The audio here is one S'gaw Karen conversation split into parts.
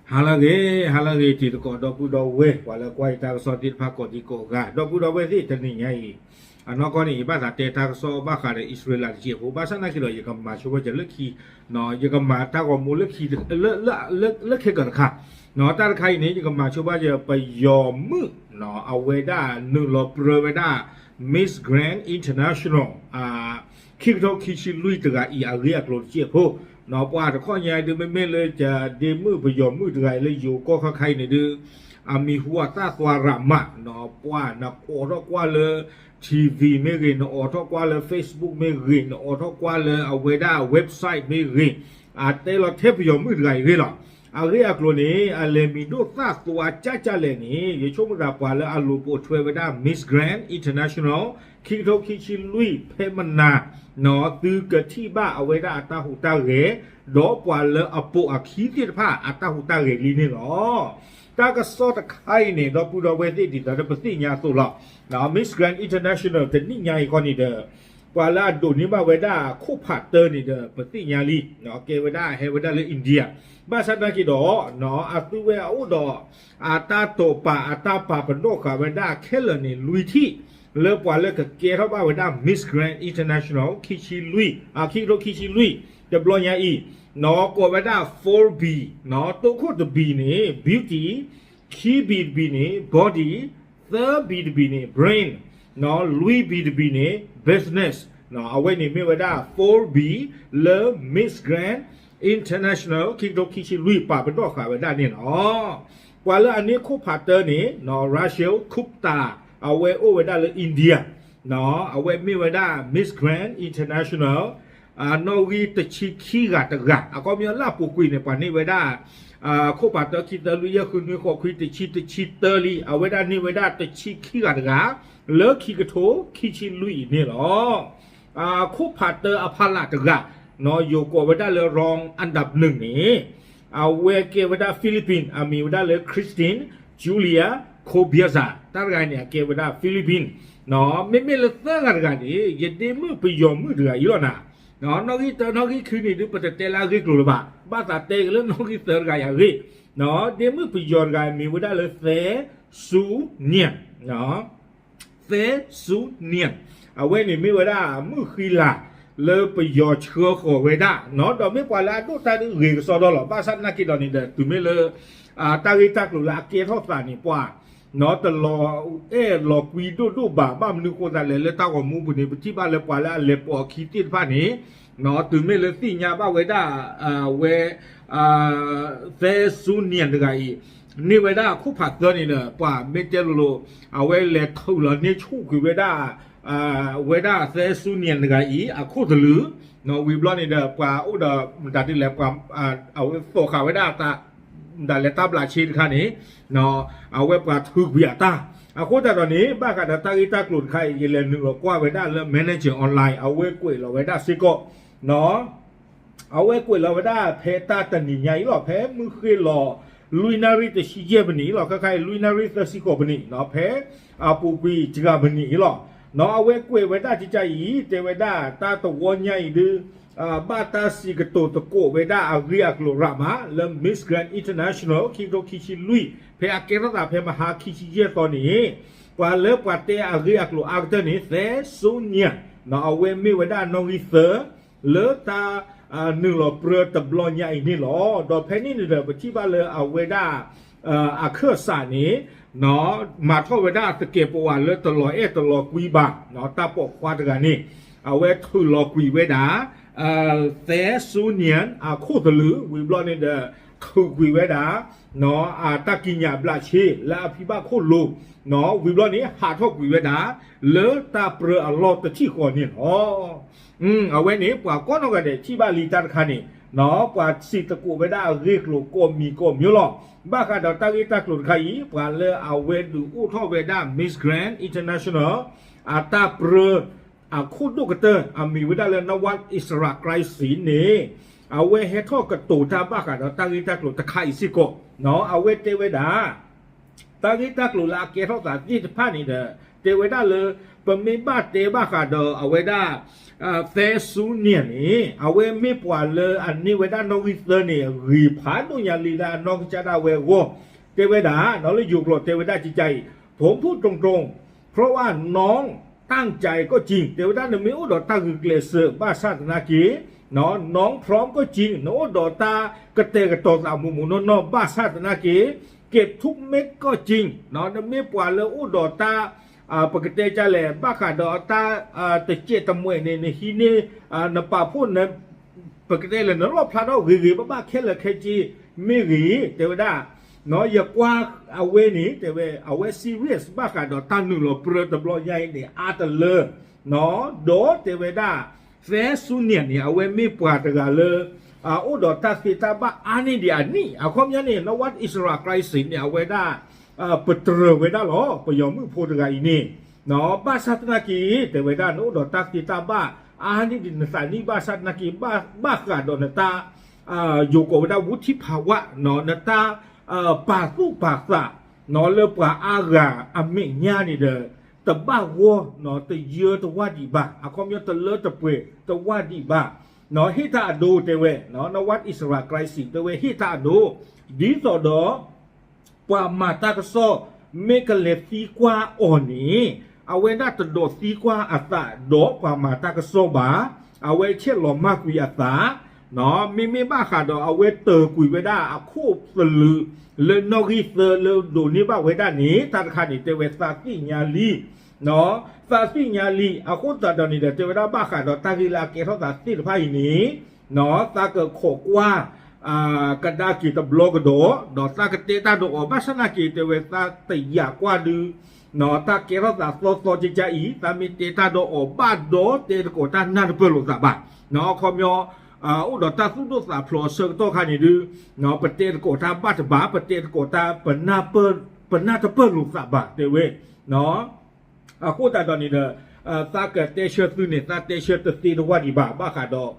ဟါလၢအဂ့ၤ, ဟါလၢအဂ့ၤ တံၤသကိး ဒီပုၢ်ဒီဝဲၢ် ပှၤလၢကွၢ်ယတၢ်ကစီၣ်သ့ၣ်တဖၣ်ကိးဒံကိးဂၤ, ဒီပုၢ်ဒီဝဲၢ်သ့ၣ် တနံၤညါအံၤ အနီၢ်ကီၢ်န့ၣ် ယဘၣ်သးတဲတၢ်ကစီၣ်ဘၣ်ဃးဒီးအံၣ်စရ့လးတစဲးဖိ, ဘၣ်ဆၣ်သနာ်က့ဒီး ယကမၤဆိဘၣ်စၢၤလၢခံ, ယကမၤတၢ်ဂီၤမူလၢခံ, လၢ လၢ လၢ လၢခံကတခါ, တၢ်တခါအံၤန့ၣ် ယကမၤဆိဘၣ်စၢၤပယီၤမုၣ် အဝဲဒၣ်နုာ်လီၤပြၢဝဲဒၣ် Miss Grand International ခံကထိခံဆံလွံၢ်တဂၤအံၤအဂ့ၢ်အကျိၤတစဲးဖိ, ပှၤတခီညါဒုး မ့မ့ၢ်လၢယဒ့မုၣ်ပယီၤမုၣ်တဂၤအံၤလၢယိၤကီၢ်ခါခါအံၤန့ၣ်ဒုး အမံၤဟူအသၣ်သွါရးမး, ပှၤနအိးထီၣ်ကွၢ်လၢ ထံၣ်ဝံၤ မ့ၢ်ဂ့ၤ, နအိးထီၣ်ကွၢ်လၢ Facebook မ့ၢ်ဂ့ၤ, နအိးထီၣ်ကွၢ်လၢအဝဲဒၣ် website မ့ၢ်ဂ့ၤ, အတဲလီၤထဲပယီၤမုၣ်တဂၤအံၤအဂ့ၢ်လီၤ. အဂ့ၢ်အကျိၤန့ၣ် အလဲၤမံၤဒိၣ်သၣ်သွါကၢ်ကၢ်လဲၣ်န့ၣ် ယဆိကမိၣ်သးပှၤလၢအလိာ်ပိာ်ထွဲဝဲဒၣ် Miss Grand International ခံကထိခံဆံလွံၢ် ဖဲမနၤ သုကထံၣ်ဘၣ်အဝဲဒၣ်အတၢ်ဟူးတၢ်ဂဲၤ, ဒီးပှၤလၢအပိာ်အခံသ့ၣ်တဖၣ်အတၢ်ဟူးတၢ်ဂဲၤလံန့ၣ်လီၤ. တၢ်ကစီၣ်တခါအံၤန့ၣ် ဒီပုၢ်ဒီဝဲၢ်သ့ၣ် ဒ်သိးဒီးပသ့ၣ်ညါအသိးလီၤ. Miss Grand International တနံၣ်ညါအံၤခီန့ၣ်ဒီး ပှၤလၢအဒိးန့ၢ်ဘၣ်ဝဲဒၣ်ခိၣ်ဖးတၢန့ၣ်ဒီး ပသ့ၣ်ညါလံ, ကဲဝဲဒၣ်ဟဲဝဲဒၣ်လၢ India, ဘၣ်ဆၣ်သနာ်က့ဒီး အသုဝဲအအိၣ်ဒီး အတၢ်တိာ်ပာ် အတၢ်ပာ်ပနီၣ်ဃာ်ဝဲဒၣ်ခဲလၢာ်န့ၣ် လွံၢ်ထံၣ် လၢပှၤလၢကကဲထီၣ်ဘၣ်ဝဲဒၣ် Miss Grand International ခံဆံလွံၢ်, ခံကထိခံဆံလွံၢ် တဘျီညါအံၤ, ကိးဝဲဒၣ် four B, တိခိၣ်တဘံန့ၣ် beauty, ခံဘံတဘံန့ၣ် body, သၢဘံတဘံန့ၣ် brain, လွံၢ်ဘံတဘံန့ၣ် business, အဝဲန့ၣ်မ့ၢ်ဝဲဒၣ် four B လၢ Miss Grand International ခံကထိခံဆံလွံၢ် ပာ်ပနီၣ်ဃာ်ဝဲဒၣ်န့ၣ်လီၤ. ပှၤလၢအန့ၢ်ခိၣ်ဖးတၢန့ၣ် Rachel Gupta အဝဲအိၣ်ဝဲဒၣ်လၢ India, အဝဲမ့ၢ်ဝဲဒၣ် Miss Grand International နီၣ်ဂံၢ်တဆံခံဂၤတဂၤ, အခီပညီလၢအပူၤကွံာ်န့ၣ် ပှၤန့ၢ်ဝဲဒၣ် ခိၣ်ဖးတၢ ခံ သၢ လွံၢ် ယဲၢ် ဃု နွံ ဃိး ခွံ တဆံ တဆံတၢလံ, အဝဲဒၣ်န့ၢ်ဝဲဒၣ်တဆံခံဂၤတဂၤ လၢခံကထိခံဆံလွံၢ်အံၤန့ၣ်လီၤ. ခိၣ်ဖးတၢအဖီလာ်တဂၤ ယိၤကိးဝဲဒၣ်လၢ รองอันดับหนึ่ง န့ၣ် အဝဲကဲဝဲဒၣ် Philippine အမံၤဝဲဒၣ်လၢ Christine Julia Cobiaza, တၢ်တဂၤန့ၣ် အကဲဝဲဒၣ် Philippine, မ့မ့ၢ်လၢသၢဂၤတဂၤန့ၣ် ယဒ့မုၣ်ပယီၤမုၣ်တဂၤအံၤလီၤနၤ, နီၣ်ဂံၢ်တၢ နီၣ်ဂံၢ်ခံန့ၣ်ဒုး ပတတဲလၢအဂ့ၢ်ကျိၤလၢၤဘၣ်, ဘၣ်သးတဲက့ၤလၢနီၣ်ဂံၢ်သၢတဂၤအံၤအဂ့ၢ်, ဒ့မုၣ်ပယီၤတဂၤအံၤမံၤဝဲဒၣ်လၢ သဲစူညံၣ် သဲစူညံၣ်, အဝဲန့ၣ်မ့ၢ်ဝဲဒၣ်မုၣ်ဃံလၤ လၢပယီၤဆှၢဃီၤဝဲဒၣ်, ဒီးမ့ၢ်ပှၤလၢအဒိၣ်တၢ်ဒုးဂ့ၤကစီဒီလီၤ, ဘၣ်ဆၣ်သနာ်က့ဒီးန့ၣ်ဒီး တုၤမ့ၢ်လၢ တၢ်ဂ့ၢ်တၢ်ကျိၤလၢအကဲထီၣ်သးန့ၣ် ပှၤ တလီၤအဲၣ်လီၤကွံဒိၣ်ဒိၣ်ဘၣ်, ဘၣ်မနုၤဃိသးလဲၣ် လၢတၢ်ဂီၤမူပူၤန့ၣ် ပထံၣ်ဘၣ်လၢပှၤလၢအလဲၤပိာ်အခံသ့ၣ်တဖၣ်န့ၣ် တုၤမ့ၢ်လၢသ့ၣ်ညါဘၣ်ဝဲဒၣ် ဝဲ သဲစူညံၣ်တဂၤအံၤ န့ၢ်ဝဲဒၣ်အခိၣ်ဖးသၢန့ၣ်ဒီး ပှၤမ့ၢ်တဲလိၤလိၤ အဝဲလဲၤထုးလီၤန့ၢ်ဆူၣ်ကွံာ်ဝဲဒၣ် ဝဲဒၣ်သဲစူညံၣ်တဂၤအံၤ အခိၣ်သလုး, ဝံၤဘျီန့ၣ်ဒီး ပှၤအိၣ်ဒီးမတၤဒ်လဲၣ် ပှၤ အဝဲသိးဃာ်ဝဲဒၣ်တၢ် မတၤလဲၣ် တၢ်ဘျးဆ့တခါန့ၣ် အဝဲပှၤထုးကွံာ်အတၢ်, အဃိသတးဒီးန့ၣ် ဘၣ်ဃးဒီးတၢ်ဂ့ၢ်တၢ်ကျိၤတခါအံၤ ယလဲၤနုာ်လီၤကွၢ်ဝဲဒၣ်လၢ Manager Online အဝဲကွဲးလီၤဝဲဒၣ်စ့ၢ်ကီး အဝဲကွဲးလီၤဝဲဒၣ်ဖဲတၢ်တနံၤညါအံၤလီၤ, ဖဲမုၢ်ဃ့ၢ်လီၤ လွံၢ်နၣ်ရံၣ်တဆံယဲၢ်မံးနံးအံၤလီၤ, ခဲခါအံၤ လွံၢ်နၣ်ရံၣ်သၢဆံဃိးမံးနံး ဖဲအပူၤကွံာ်တဂၤမံးနံးအံၤလီၤ. အဝဲကွဲးဝဲဒၣ်ကကါအံၤ တဲဝဲဒၣ်တၢ်တဝီညါအံၤဒုး ဘၣ်တၢ်စံးကတိၤသကိးဝဲဒၣ်အဂ့ၢ်အကျိၤရးမး လၢ Miss Grand International ခံကထိခံဆံလွံၢ် ဖဲအကဲထီၣ်သးဖဲမဟါခံဆံယဲၢ်သီန့ၣ် ပှၤလၢပှၤတဲအဂ့ၢ်အကျိၤအါကတၢၢ်န့ၣ် သဲစူညါ အဝဲမ့ၢ်ဝဲဒၣ်နီၣ်ဂံၢ်သၢ လၢတၢ် နုာ်လီၤပြၢတဘျီညါအံၤန့ၣ်လီၤ. ဒီးဖဲန့ၣ်န့ၣ်ဒီး ပထံၣ်ဘၣ်လၢအဝဲဒၣ် အခၢၣ်စးန့ၣ် မၤထီၣ်ဝဲဒၣ်သကဲးပဝးလၢတလီၤအဲၣ်တလီၤကွံဘၣ် တၢ်ပိာ်ခွါတဂၤန့ၣ် အဝဲထုးလီၤကွံာ်ဝဲဒၣ် သဲစူညါအခိၣ်သလုး ဝံၤဘျီန့ၣ်ဒီး ထုးကွံာ်ဝဲဒၣ် အတၢ်ကံးညာ်ဘျးဆ့လၢအဖံဘၣ်ခိၣ်လိၤ ဝံၤဘျီန့ၣ် ဟးထီၣ်ကွံာ်ဝဲဒၣ် လၢတၢ်ပြၢအလီၢ်တထံၣ်ဃီန့ၣ်လီၤ. အဝဲန့ၣ် ပှၤကိးနီၢ်ဂၤဒဲးထံၣ်ဘၣ်လံတၢ်တခါန့ၣ် ပှၤစံးသကိးဝဲဒၣ်အဂ့ၢ်ကျိၤကိးမံၤကိးမျိုးလီၤ. ဘၣ်ဃးဒီးတၢ်ဂ့ၢ်တၢ်ကျိၤတခါအံၤ ပှၤလၢအဝဲဒုးအိၣ်ထီၣ်ဝဲဒၣ် Miss Grand International အတၢ်ပြၢ အခိၣ်ဒိၣ်ကတၢၢ် အမံၤဝဲဒၣ်လၢ Nawaz Isra Qureshi န့ၣ် အဝဲဟဲထီၣ်ကတိၤတၢ်ဘၣ်ဃးဒီးတၢ်ဂ့ၢ်တၢ်ကျိၤတခါအံၤစ့ၢ်ကီး အဝဲတဲဝဲဒၣ် တၢ်ဂ့ၢ်တၢ်ကျိၤလၢအကဲထီၣ်သးသ့ၣ်တဖၣ်န့ၣ်ဒီး တဲဝဲဒၣ်လၢ ပမ့ၢ်ဘၣ်တဲဘၣ်ဃးဒီးအဝဲဒၣ် သဲစူညၣ်န့ၣ် အဝဲမ့ၢ်ပှၤလၢအန့ၢ်ဝဲဒၣ်နီၣ်ဂံၢ်သၢန့ၣ် ဂ့ၤဖးဒိၣ်ညါလံလၢအနီၢ်ကစၢ်ဒၣ်ဝဲအဂီၢ်, တဲဝဲဒၣ် လၢယိၤကျိာ်တဲဝဲဒၣ်ကကါအံၤ ผมพูดตรงๆ เพราะว่าน้องตั้งใจก็จริง တဲဝဲဒၣ် နမ့ၢ်အိၣ်ဒီးတၢ်ဂုာ်ကျဲးစၢး ဘၣ်ဆၣ်သနာ်က့ น้องพร้อมก็จริง နအိၣ်ဒီးတၢ်ကတဲာ်ကတီၤသးမုာ်မုာ်နီၢ်နီၢ် ဘၣ်ဆၣ်သနာ်က့ เก็บทุกเม็ดก็จริง နမ့ၢ်ပှၤလၢအိၣ်ဒီးတၢ် ပကတဲဒ်လဲၣ် ဘၣ်ဃးဒီးတၢ်တစဲးတမှဲးန့ၣ် နဟံးန့ၢ် နပာ်ဖှိၣ် ပကတဲလဲၣ် နလီၣ်ဖျါထီၣ်ဂ့ၤဂ့ၤဘၣ်ဘၣ်ခဲလၢာ်ခဲဆ့မ့ၢ်ဂ့ၤ တဲဝဲဒၣ် ယကွၢ်အဝဲန့ၣ် တဲဝဲ အဝဲ serious ဘၣ်ဃးဒီးတၢ်နုာ်လီၤပြၢတဘျီညါအံၤန့ၣ် အါတလၢ ဒီးတဲဝဲဒၣ် သဲစူညၣ်န့ၣ် အဝဲမ့ၢ်ပှၤတဂၤလၢ အိၣ်ဒီးတၢ်သ့တၢ်ဘၣ်အါန့ၢ်ဒံးအနံၣ် အခီပညီန့ၣ် နဝးအံၣ်စရ့လး crisis န့ၣ် အဝဲဒၣ် ပတြၢၤဝဲဒၣ်လီၤ ပယီၤမုၣ်ဖိတဂၤအံၤန့ၣ် ဘၣ်ဆၣ်သနာ်က့ တဲဝဲဒၣ် နအိၣ်ဒီးတၢ်သ့တၢ်ဘၣ်အါန့ၢ်ဒံးနသးနံၣ် ဘၣ်ဆၣ်သနာ်က့ ဘၣ်ဃးဒီးနတၢ် ယိၤကိးဝဲဒၣ် ဝူထံဖးဝး နတၢ်ပာ်သူၣ်ပာ်သး လၢပှၤအါဂၤအမဲာ်ညါန့ၣ်ဒီး တဘၣ်ဂီၢ် တယၢတဝၢ်ဒံးဘၣ် အခီပညီတလၢတပှဲၤတဝၢ်ဒံးဘၣ် ဟ့ၣ်တၢ်အဒိတဲဝဲ နဝးအံၣ်စရ့လး crisis တဲဝဲ ဟ့ၣ်တၢ်အဒိ ဒ်သိးဒီး ပှၤမၤတၢ်ကစီၣ် မ့ၢ်ကလဲၤသံကွၢ်အီၤန့ၣ် အဝဲဒၣ်တဒိးသံကွၢ်အသးဒီးပှၤမၤတၢ်ကစီၣ်ဘၣ် အဝဲဆဲးလီၤမၢ်ကွံာ်အသး မ့မ့ၢ်ဘၣ်ဃးဒီးအဝဲတၢၤကွံာ်ဝဲဒၣ်အခိၣ်သလုး လၢနီၣ်ဂံၢ်သၢလၢဒိးန့ၢ်ဘၣ်ဝဲဒၣ်န့ၣ် တၢ်တခါန့ၣ် တဲဝဲသးသ့ၣ်ညါလံ သးသ့ၣ်ညါလံ အဃိသတးဒီးန့ၣ်ဒီး တဲဝဲဒၣ်ဘၣ်ဃးဒီးတၢ်ဂ့ၢ်လၢအကဲထီၣ်သးသ့ၣ်တဖၣ်အံၤန့ၣ် သးကခိးကွၢ် ကဒါက့ၤတဘျီကဒီး ဒီးသးကတဲတၢ်ဒီးအီၤ ဘၣ်ဆၣ်သနာ်က့ တဲဝဲသးတယာ်ကွၢ်ဒုး တၢ်ကဲထီၣ်သးသီသီကကါအံၤ သးမ့ၢ်တဲတၢ်ဒီးအီၤဘၣ်ဒီး တဲသကိးတၢ်နၢ်တပၢၢ်လိာ်သးဘၣ် အခီပညီ အိၣ်ဒီးတၢ်သူၣ်ဒိၣ်သးဖျိးအဆၢကတီၢ်ခါန့ၣ်ဒုး ပတဲသကိးတၢ်ဘၣ်တဘၣ် ပတဲသကိးတၢ် ပနၢ်တပၢၢ်လိာ်သးဘၣ် တဲဝဲ အဃိသတးဒီးန့ၣ်ဒီး သးကတဲဆၢသုန့ၣ် သးတဲဆၢတသ့တဝၢ်ဒံးဘၣ် ဘၣ်ဃးဒီး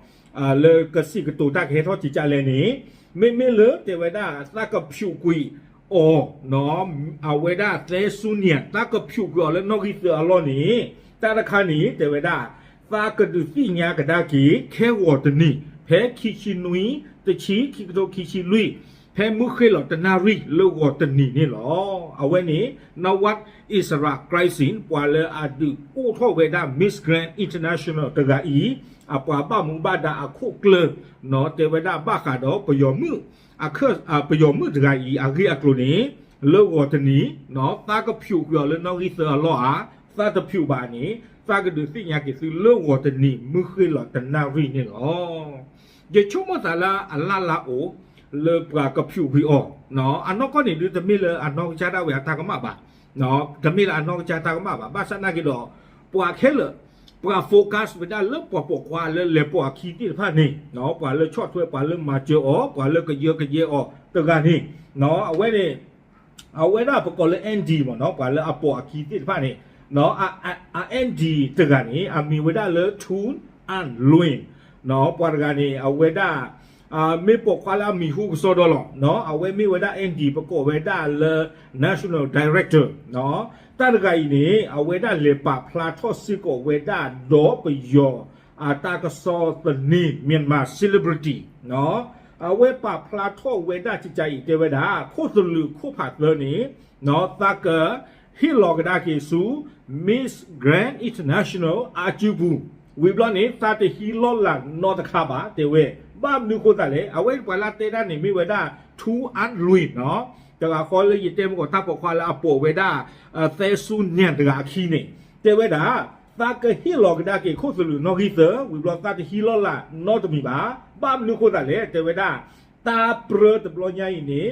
လၢကစံးကတိၤတၢ်ကဟဲထီၣ်ကကါလဲၣ်န့ၣ် မ့မ့ၢ်လၢတဲဝဲဒၣ် သးကဖၠူးကွံာ်အီၤ အဝဲဒၣ်သဲစူညၣ် သးကဖၠူးကွံာ်အီၤလၢနီၣ်ဂံၢ်သၢအလီၢ်န့ၣ် တၢ်တခါန့ၣ် တဲဝဲဒၣ် သးကဒုးသ့ၣ်ညါကဒါက့ၤ ခဲဂီၤတနံၤ ဖဲခံဆံနွံ တဆံ ခံကထိခံဆံလွံၢ် ဖဲမုၢ်ဃ့ၢ်လီၤတနၣ်ရံၣ်လၢဂီၤတနံၤန့ၣ်လီၤ. အဝဲန့ၣ် နဝးအံၣ်စရ့လး crisis ပှၤလၢအဒုးအိၣ်ထီၣ်ဝဲဒၣ် Miss Grand International တဂၤအံၤ အပှၤဘၣ်မူဘၣ်ဒါအခိၣ်ကျၢၢ် တဲဝဲဒၣ်ဘၣ်ဃးဒီးပယီၤမုၣ် ပယီၤမုၣ်တဂၤအံၤ အဂ့ၢ်အကျိၤန့ၣ် လၢဂီၤတနံၤ သးကဖၠူးကွံာ်အီၤလၢနီၣ်ဂံၢ်သၢအလီၢ်ဧါ, သးတဖၠူးဘၣ်န့ၣ် သးကဒုးသ့ၣ်ညါက့ၤသုလၢဂီၤတနံၤ မုၢ်ဃ့ၢ်လီၤတနၣ်ရံၣ်န့ၣ်လီၤ. ယဆိကမိၣ်သးလၢအလၢ်လၢ်အိၣ် လၢပှၤကဖၠူးကွံာ်အီၤ, အနီၢ်ကီၢ်န့ၣ်ဒုး တမ့ၢ်လၢအနီၢ်ကစၢ်ဒၣ်ဝဲအတၢ်ကမၣ်ဘၣ်, တမ့ၢ်လၢအနီၢ်ကစၢ်တၢ်ကမၣ်ဘၣ်, ဘၣ်ဆၣ်သနာ်က့ဒီး ပှၤခဲလၢာ် ပှၤ focus ဝဲဒၣ်လၢပှၤပိာ်ခွါလၢလဲၤပိာ်အခံသ့ၣ်တဖၣ်န့ၣ်, ပှၤလၢဆီၣ်ထွဲ ပှၤလၢမၤစၢၤအီၤ ပှၤလၢကယၢကယဲအီၤတဂၤန့ၣ်, အဝဲန့ၣ် အဝဲဒၣ်ပကိးလၢ Andy မ့ၢ်နီၤ, ပှၤလၢအပိာ်အခံသ့ၣ်တဖၣ်န့ၣ်, အ Andy တဂၤန့ၣ် အမံၤဝဲဒၣ်လၢ Thu An Lwin ပှၤတဂၤန့ၣ် အဝဲဒၣ် မ့ၢ်ပိာ်ခွါလၢအမံၤဟူကစီဒီလီၤ. အဝဲမ့ၢ်ဝဲဒၣ် Andy ပကိးဝဲဒၣ်လၢ National Director တၢ်တဂၤအံၤန့ၣ် အဝဲဒၣ်လဲၤပာ်ဖျါထီၣ်စ့ၢ်ကီးဝဲဒၣ်ဒီးပယီၤ အတၢ်ကစီၣ်သန့ၤ Myanmar Celebrity အဝဲပာ်ဖျါထီၣ်ဝဲဒၣ်ကကါအံၤ တဲဝဲဒၣ် ခိၣ်သလုးခိၣ်ဖးသၢန့ၣ် သးကဟ့ၣ်လီၤကဒါက့ၤဆူ Miss Grand International အစုပူၤ, ဝံၤဘျီန့ၣ် သးတဟံးလီၢ်လၢ်နီတခါဘၣ် တဲဝဲ, ဘၣ်မနုၤဃိသးလဲၣ်, အဝဲပှၤလၢတဲတၢ်န့ၣ် မ့ၢ်ဝဲဒၣ် Thu An Lwin နီၤ, တဂၤဃီလၢယတဲမ့ၢ်ကီး တၢ်ပိာ်ခွါလၢအပိာ်ဝဲဒၣ် သဲစူညၣ်တဂၤအခံန့ၣ်, တဲဝဲဒၣ် သးကဟ့ၣ်လီၤကဒါက့ၤခိၣ်သလုးနီၣ်ဂံၢ်သၢ, ဝံၤဘျီသးတဟံးလီၢ်လၢ်နီတမံၤဘၣ်, ဘၣ်မနုၤဃိသးလဲၣ် တဲဝဲဒၣ်, တၢ်ပြၢတဘျီညါအံၤန့ၣ်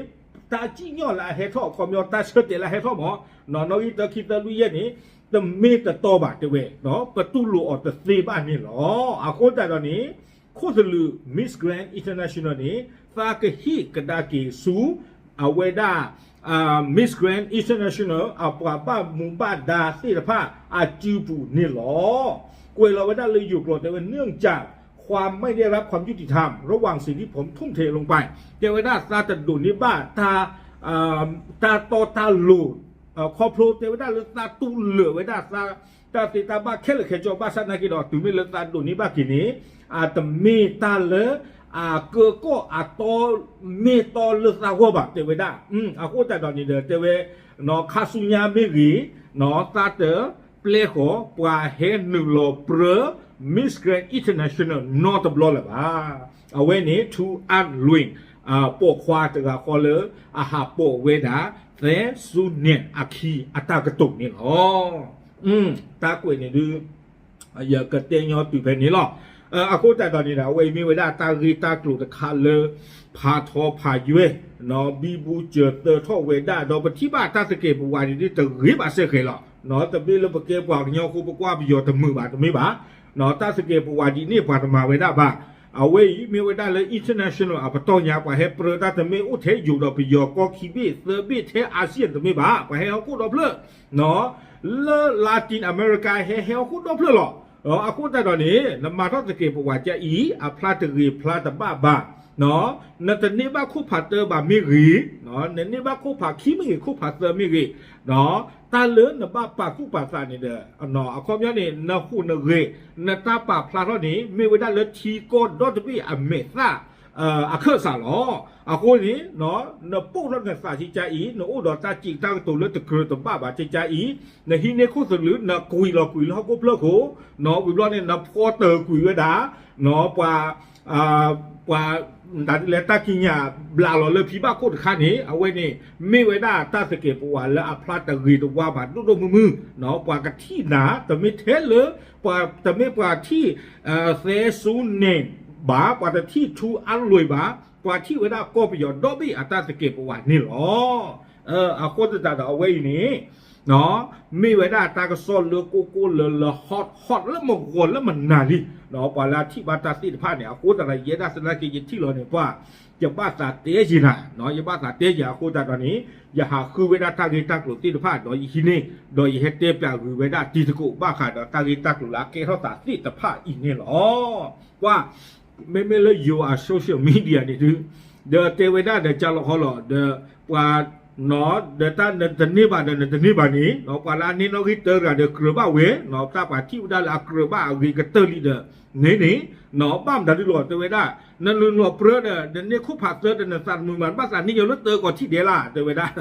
တၢ်စံၣ်ညီၣ်လၢအဟဲထီၣ် အခီပညီ တၢ်ဆၢတဲာ်လၢအဟဲထီၣ်မ့ၢ် နီၣ်နီၣ်ဂံၢ်သၢ ခံ သၢ လွံၢ် ယဲၢ်န့ၣ် တမ့ၢ်တတီဘၣ် တဲဝဲ, ပတူၢ်လိာ်အီၤတသ့ဘၣ်န့ၣ်လီၤ. အဃိသတးဒီးန့ၣ် ခိၣ်သလုး Miss Grand International န့ၣ် သးကဟ့ၣ်ကဒါက့ၤဆူ အဝဲဒၣ် Miss Grand International အပှၤဘၣ်မူဘၣ်ဒါသ့ၣ်တဖၣ်အစုပူၤန့ၣ်လီၤ. ကွဲးလီၤဝဲဒၣ်လၢယိၤကျိာ်တဲဝဲ เนื่องจากความไม่ได้รับความยุติธรรมระหว่างสิ่งที่ผมทุ่มเทลงไป တဲဝဲဒၣ်သးတဒိးန့ၢ်ဘၣ် တၢ်တီတၢ်လိၤ ခီဖျိတဲဝဲဒၣ်လၢသးတူၢ်လိာ်ဝဲဒၣ်သး တၢ်သ့တၢ်ဘၣ်ခဲလၢာ်ခဲဆ့ ဘၣ်ဆၣ်သနာ်က့ဒီး တုၤမ့ၢ်လၢသးဒိးန့ၢ်ဘၣ်က့ၤန့ၣ် အတမ့ၢ်တၢ်လၢ အကၢကီၢ်အတီမ့ၢ်တီလၢသးဂီၢ်ဘၣ် တဲဝဲဒၣ်. အဃိသတးဒီးန့ၣ်ဒီး တဲဝဲ ခါဆူညါမ့ၢ်ဂ့ၤ သးတပျဲဃီၤ ပှၤဟဲနုာ်လီၤပြၢ Miss Grand International နီတဘျီလၢၤဘၣ်. အဝဲန့ၣ် ထူအၣ်လွံၣ် ပိာ်ခွါတဂၤဃီလၢ အဟးပိာ်ဝဲဒၣ် သဲစူနဲၣ်အခံအတၢ်ကတိၤန့ၣ်လီၤ. တၢ်ကွဲးန့ၣ်ဒုး ယကတဲညီတုၤဖဲန့ၣ်လီၤ. အဃိသတးဒီးန့ၣ်ဒီး အဝဲအံၤမ့ၢ်ဝဲဒၣ်တၢ်ဂ့ၢ်တၢ်ကျိၤတခါလၢ ဖးထီဖးယွဲၢ် ဘံဘူစၢၤသၢထီၣ်ဝဲဒၣ် ဒီးပထံၣ်ဘၣ်တၢ်သကဲးပဝးန့ၣ်ဒုး တဂ့ၤဘၣ်စ့ၢ်ကီးလီၤ. တမ့ၢ်လၢပကဲပှၤကညီအဃိ ပကွၢ်ပယီၤတမုာ်ဘၣ် တမ့ၢ်ဘၣ်. တၢ်သကဲးပဝးဒ်န့ၣ် ပှၤတမၤဝဲဒၣ်ဘၣ်. အဝဲအံၤမ့ၢ်ဝဲဒၣ်လၢ international အပတီၢ်ညါ ပှၤဟဲပြၢတၢ် တမ့ၢ်အိၣ်ထဲယိၤဒီးပယီၤကီၢ်ခံဘ့ၣ်သၢဘ့ၣ်ထဲ ASEAN တမ့ၢ်ဘၣ်, ပှၤဟဲဟီၣ်ခိၣ်ဒီဖျၢၣ် လၢ Latin America ဟဲဟဲဟီၣ်ခိၣ်ဒီဖျၢၣ်လီၤ. အဃိသတးဒီးန့ၣ် နမၤထီၣ်သကဲးပဝးကါအံၤ အဖျါတဂ့ၤဖျါတဘၣ်ဘၣ်, နတန့ၢ်ဘၣ်ခိၣ်ဖးသၢဘၣ်မ့ၢ်ဂ့ၤ, နန့ၢ်ဘၣ်ခိၣ်ဖးခံမ့ၢ်ဂ့ၤ ခိၣ်ဖးသၢမ့ၢ်ဂ့ၤ, တၢ်လၢနဘၣ်ပာ်သူၣ်ပာ်သးန့ၣ်ဒီး အခီပညီန့ၣ် နဟူးနဂဲၤ နတၢ်ပာ်ဖျါထီၣ်န့ၣ် မ့ၢ်ဝဲဒၣ်လၢထံကီၢ်ဒီတဘ့ၣ်အမဲာ်သၣ် အခၢၣ်စးလီၤ. အဃိန့ၣ် နပိာ်ထီၣ်နသးကါအံၤ နအိၣ်ဒီးတၢ်စံးတၢ်ကတိၤလၢတကြၢးတဘၣ်ဘၣ်ကါအံၤ, နဟံးန့ၢ်ခိၣ်သလုး နကွံာ်လီၤကွံာ်လၢဟီၣ်ခိၣ်ဖျၢၣ်ခိၣ်, ဝံၤဘျီန့ၣ် နဖီတၢၢ်ကွံာ်ဝဲဒၣ် ပှၤ ပှၤ ဒ်လဲၣ် တၢ်ကံးညာ်ဘျးလီၤလၢဖံဘၣ်ခိၣ်တခါန့ၣ် အဝဲန့ၣ် မ့ၢ်ဝဲဒၣ်တၢ်သကဲးပဝးလၢအဖျါတဂ့ၤတဝါဘၣ်ဒိၣ်ဒိၣ်မုၢ်မုၢ်, ပှၤကထံၣ်နၤ တမ့ၢ်ထဲလၢ ပှၤ တမ့ၢ်ပှၤထံၣ်သဲစူနဲၣ်ဘၣ်, ပှၤတထံၣ်ထူအါလွံၢ်ဘၣ်, ပှၤထံၣ်ဝဲဒၣ်ကီၢ်ပယီၤဒီဘ့ၣ်အတၢ်သကဲးပဝးန့ၣ်လီၤ. အဃိသတးဒီးအဝဲအံၤန့ၣ် မ့ၢ်ဝဲဒၣ်တၢ်ကစီၣ်လၢကိၢ်ကိၢ်လၢလၢ hot hot လၢမဂီၤလၢမနၤလံ, ပှၤလၢအထံၣ်ဘၣ်တၢ်သ့ၣ်တဖၣ်န့ၣ် အဃိသတးဒီး ယဲဒၣ်သနာ်က့ ယထံၣ်လီၤန့ၣ် ပှၤ ယဘၣ်သးတဲယံၤနၤ, ယဘၣ်သးတဲယံၤအဃိသတးဒီးန့ၣ် ယဟးဃုဝဲဒၣ်တၢ်ဂ့ၢ်တၢ်ကျိၤသ့ၣ်တဖၣ်ဒီးယဟံးန့ၢ်, ဒီးယဟဲတဲပၠးဂုာ်ဝဲဒၣ်တံၤသကိးဘၣ်ဃးဒီးတၢ်ဂ့ၢ်တၢ်ကျိၤလၢအကဲထီၣ်သးသ့ၣ်တဖၣ်အံၤန့ၣ်လီၤ. ပှၤ မ့မ့ၢ်လၢယိၤအ social media န့ၣ်ဒုး ဒီးတဲဝဲဒၣ်ဒီးကၢ်လီၤဟီလီၤ ဒီးပှၤ ဒီးတၢ်နတန့ၢ်ဘၣ်ဒီးနတန့ၢ်ဘၣ်န့ၣ် ပှၤလၢအန့ၢ်နီၣ်ဂံၢ်တၢတဂၤဒီးကြၢးဘၣ်ဝဲ, တၢ်ပှၤထံၣ်ဝဲဒၣ်လၢအကြၢးဘၣ်အဂ့ၤကတၢၢ်လံဒီး န့ၣ်န့ၣ် ဘၣ်မတၤဒုလီၤ တဲဝဲဒၣ် နနုာ်လီၤပြၢဒီး နန့ၢ်ခိၣ်ဖးသၢဒီးနသးတမုာ်ဘၣ် နဘၣ်သးန့ၢ်ယိၤလၢတၢကီးထံၣ်ဒဲးလၢ် တဲဝဲဒၣ်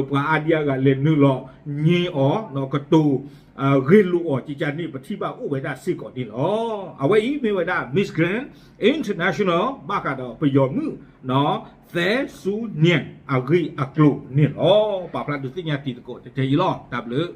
ပှၤအါဒံအါဂၤလဲၤနုာ်လီၤ ညံအီၤ ကတိၤ ဂ့ၢ်လိာ်အီၤ ကကန့ၣ် ပထံၣ်ဘၣ်အိၣ်ဝဲဒၣ်စ့ၢ်ကီးန့ၣ်လီၤ. အဝဲအံၤမ့ၢ်ဝဲဒၣ် Miss Grand International ဘၣ်ဃးဒီးပယီၤမုၣ် သဲစူနဲၣ် အဂ့ၢ်အကျိၤန့ၣ်လီၤ. ပာ်ဖျါဒုးသ့ၣ်ညါတံၤသကိးတတဲအံၤလီၤ. တၢ်ဘျုး